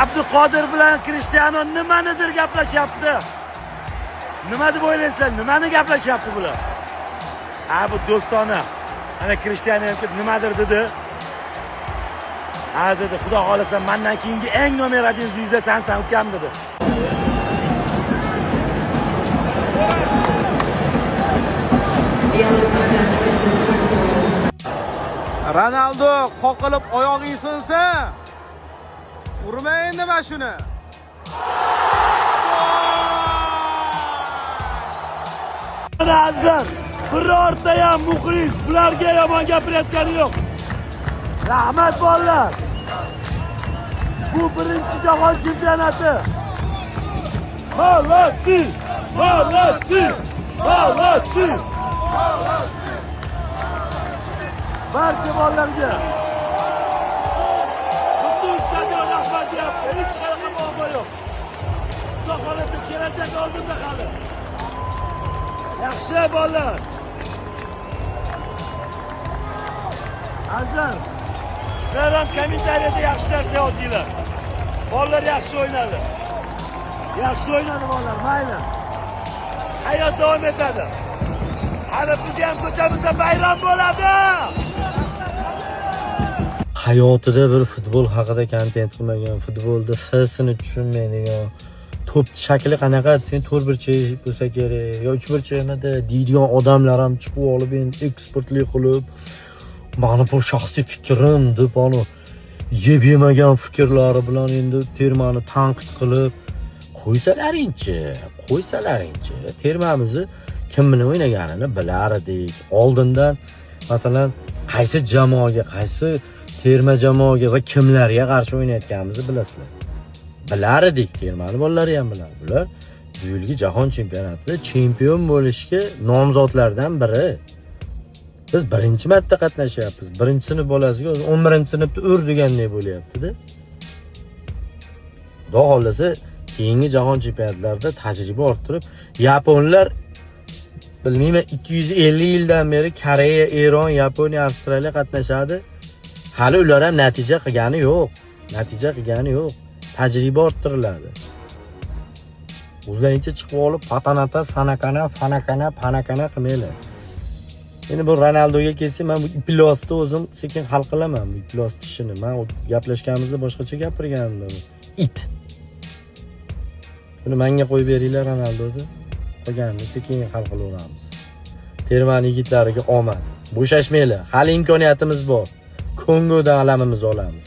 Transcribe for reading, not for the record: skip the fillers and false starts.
Abduqodir bilan Krishtianu nimanidir gaplashyapti. Nima deb o'ylaysizlar? Nimani gaplashyapti bular? Ha, bu do'stona. Ana Krishtianu ham kelib nimadir dedi. Ha dedi, xudo xohlasa mendan keyingi eng nomer 1 звезда sansan ukam dedi. Ronaldo qoqilib oyog'ing sinsa, urma endi mana shuni. Mana azizlar, birorta ham muxlis bularga yomon gapirayotgani yo'q. Rahmat bolalar. Bu birinchi jahon chempionati. Молодцы! Молодцы! Молодцы! Barcha bolalarga butun stadion rahmat deyapti. Hech qanaqa muammo yo'q. Xudo xohlasa kelajak oldinda hali. Yaxshi bolalar. Azizlar, sizlar ham kommentariyada yaxshi narsa yozinglar. Bolalar yaxshi o'ynadi. Yaxshi o'ynadi bolalar, mayli. Hayot davom etadi. Hali biz ham ko'chamizda bayram bo'ladi. Hayotida bir futbol haqida kontent qilmagan, futbolda f-sini tushunmaydigan, to'p shakli qanaqa sen to'rtburchak bo'lsa kerak yo uchburchakmidi deydigan odamlar ham chiqib olib endi ekspertlik qilib, mani bu shaxsiy fikrim deb ani yeb yemagan fikrlari bilan endi termani tanqid qilib qo'ysalaringchi, qo'ysalaringchi, termamizni kim bilan o'ynaganini bilar edik. Oldindan masalan qaysi jamoaga, qaysi terma jamoaga va kimlarga qarshi o'ynayotganimizni bilasizlar. Bilar edik, termani bolalari ham biladi. Bular bu yilgi jahon chempionatida chempion bo'lishga nomzodlardan biri. Biz birinchi marta qatnashyapmiz. Birinchi sinf bolasiga o'zi 11-sinfda ur degandek bo'lyapti-da. Xudo xohlasa keyingi jahon chempionatlarida tajriba orttirib, yaponlar bilmayman 250 yildan beri Koreya, Eron, Yaponiya, Avstraliya qatnashadi. Hali ular ham natija qilgani yo'q. Natija qilgani yo'q. Tajriba orttiriladi. O'zlaringcha chiqib olib patanata, sanakana, fanakana, panakana qilmanglar. Endi bu Ronaldoga kelsak, men bu iplosni o'zim sekin hal qilaman bu iplos tishini. Men gaplashganimizda boshqacha gapirgandim. It. Buni menga qo'yib beringlar Ronaldoni. Qolganini sekin hal qilaveramiz. Termani yigitlariga omad. Bo'shashmanglar. Hali imkoniyatimiz bor. Kongodan alamimizni olamiz.